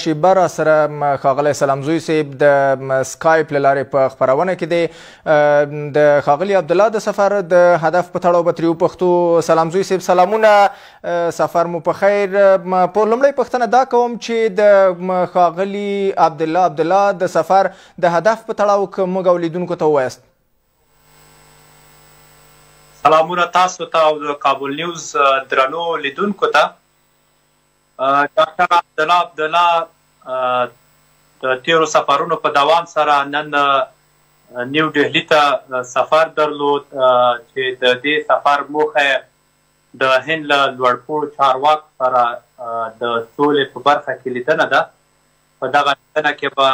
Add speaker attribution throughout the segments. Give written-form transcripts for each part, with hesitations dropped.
Speaker 1: شیبه را سره ښاغلی سلامزوی صاحب د سکایپ له لارې په خپرونه کې دی. د ښاغلي عبدالله د سفر د هدف په تړاو به ترې وپوښتو. سلامزوی صاحب سلامونه، سفر مو په خیر. په لومړۍ پوښتنه دا کوم چې د ښاغلي عبدالله عبدالله د سفر د هدف په تړاو که موږ او لیدونکو ته ووایاست.
Speaker 2: سلامونه تاسو ته او د کابل نیوز درنو لیدونکو ته. ډاکټر عبدالله عبدالله د تیرو سفرونو په دوام سره نن نیو ډهلي ته سفر درلود چې د دې سفر موخه د هند له لوړپوړو چارواکو سره د سولې په برخه کې لیدنه ده. په دغه لیدنه کې به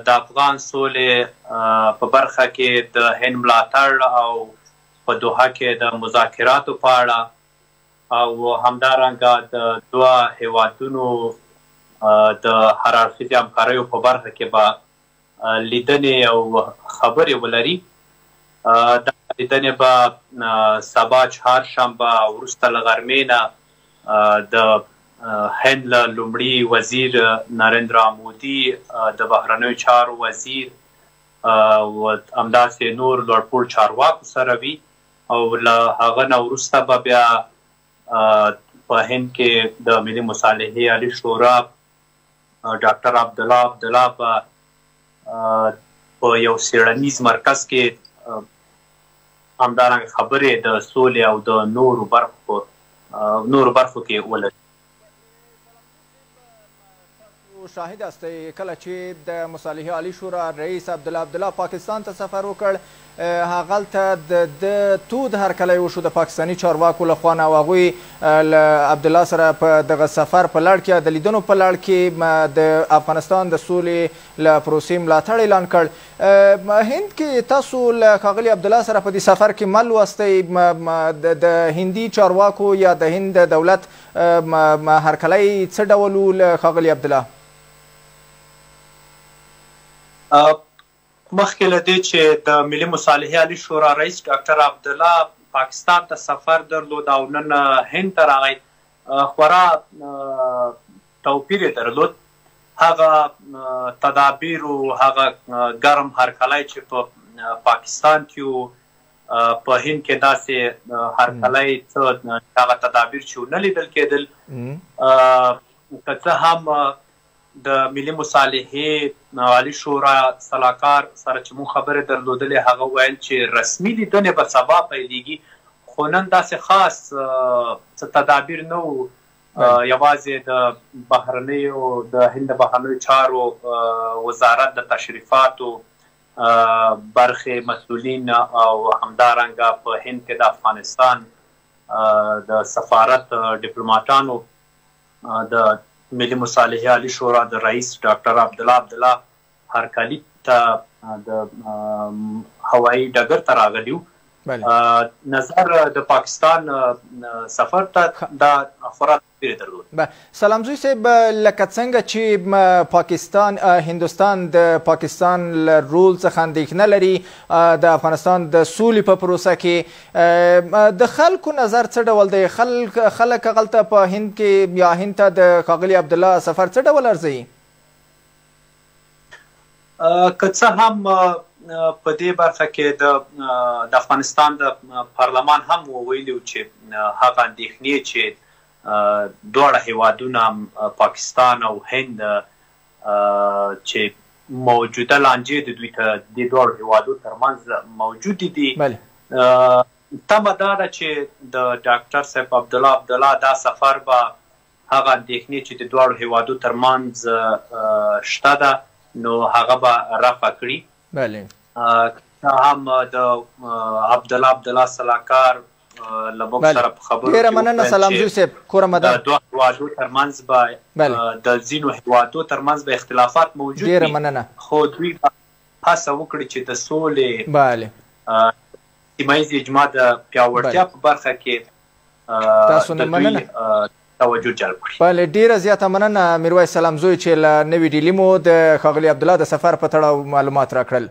Speaker 2: د افغان سولې په برخه کې د هند ملاتړ او په دوحه کې د مذاکراتو په اړه او همدارنګه د دوه هیوادونو د هر اړخیزې همکاریو په برخه کې به لیدنې او خبرې ولري. دا لیدنې به سبا چهارشنبه وروسته له غرمې نه د هند له لومړي وزیر نریندرا مودي، د بهرنیو چارو وزیر او همداسې نور لوړپوړ چارواکو سره وي، او له هغه نه وروسته به بیا په هند کې د ملي مصالحې عالي شورا ډاکټر عبدالله عبدالله به په یو څېړنیز مرکز کې همدارنګه خبرې د سولې او د نورو برخو کې ولري.
Speaker 1: شاهد یاستئ کله چې د مصالحې عالي شورا رئیس عبدالله عبدالله پاکستان ته سفر وکړ، هغلته د ده تود هرکلی وشو د پاکستاني چارواکو له خوا نه، او هغوی له عبدالله سره په دغه سفر په لړ کې د لیدنو په لړ کې د افغانستان د سولې له پروسې ملاتړ اعلان کړ. هند کې تاسو له ښاغلي عبدالله سره په دې سفر کې مل واستئ، د هندي چارواکو یا د هند دولت هرکلی څه ډول و له ښاغلي عبدالله؟
Speaker 2: مخکې له دې چې د ملي مصالحې عالي شورا رئیس ډاکټر عبدالله پاکستان ته سفر درلود او نن هند ته راغی، خورا توپیر یې درلود. هغه تدابیر او هغه ګرم هرکلی چې په پاکستان کې و، په هند کې داسې هرکلی څه هغه تدابیر چې ونه لیدل کېدل. که څه هم د ملي مصالحې عالي شورا سلاکار سره چې مونږ خبرې درلودلې، هغه ویل چې رسمي لیدنې به سبا پیلېږي، خو نن داسې خاص څه تدابیر نه وو. یوازې د بهرنیو د هند د بهرنیو چارو وزارت د تشریفاتو برخې مسؤلین او همدارنګه په هند کې د افغانستان د سفارت ډیپلوماټانو د ملي مصالحې عالي شورا د رئیس ډاکټر عبدالله عبدالله هرکلي ته د هوایي ډګر ته راغلي وو. نظر د پاکستان سفر ته دا خورا توپیر درلود.
Speaker 1: سلامزوی صاحب، لکه څنګه چې پاکستان هندوستان د پاکستان له رول څخه اندېښنه لري د افغانستان د سولې په پروسه کې، د خلکو نظر څه ډول دی؟ خلک هغلته په هند کې یا هند ته د ښاغلي عبدالله سفر څه ډول ارزوي؟
Speaker 2: که څه هم په دې برخه کې د افغانستان د پارلمان هم ویلي چې هغه اندېښنې چې دواړه هیوادونه پاکستان او هند چې موجوده لانجې د دوی ته د دواړو هیوادو ترمنځ موجودې دي، تمه دا ده چې د ډاکټر صاحب عبدالله عبدالله دا سفر به هغه اندېښنې چې د دواړو هیوادو ترمنځ شته ده نو هغه به رفع کړي.
Speaker 1: بله.
Speaker 2: هم د عبدالله عبدالله سلاکار له موږ سره په خبرو
Speaker 1: ډېره مننه سلامزوی صاحب، کور مدار.
Speaker 2: د دوه هیوادو ترمنځ به د ځینو هیوادو ترمنځ به اختلافات موجود
Speaker 1: وي، ډېره مننه،
Speaker 2: خو دوی به هڅه وکړي چې د سولې سیمه ییزې اجماع د پیاوړتیا په برخه کې
Speaker 1: تاسو نه مننه
Speaker 2: توجه جلب کړي.
Speaker 1: بله، ډېره زیاته مننه میرویس سلامزوی چې له نوي ډیلي مو د ښاغلي عبدالله د سفر په تړاو معلومات راکړل.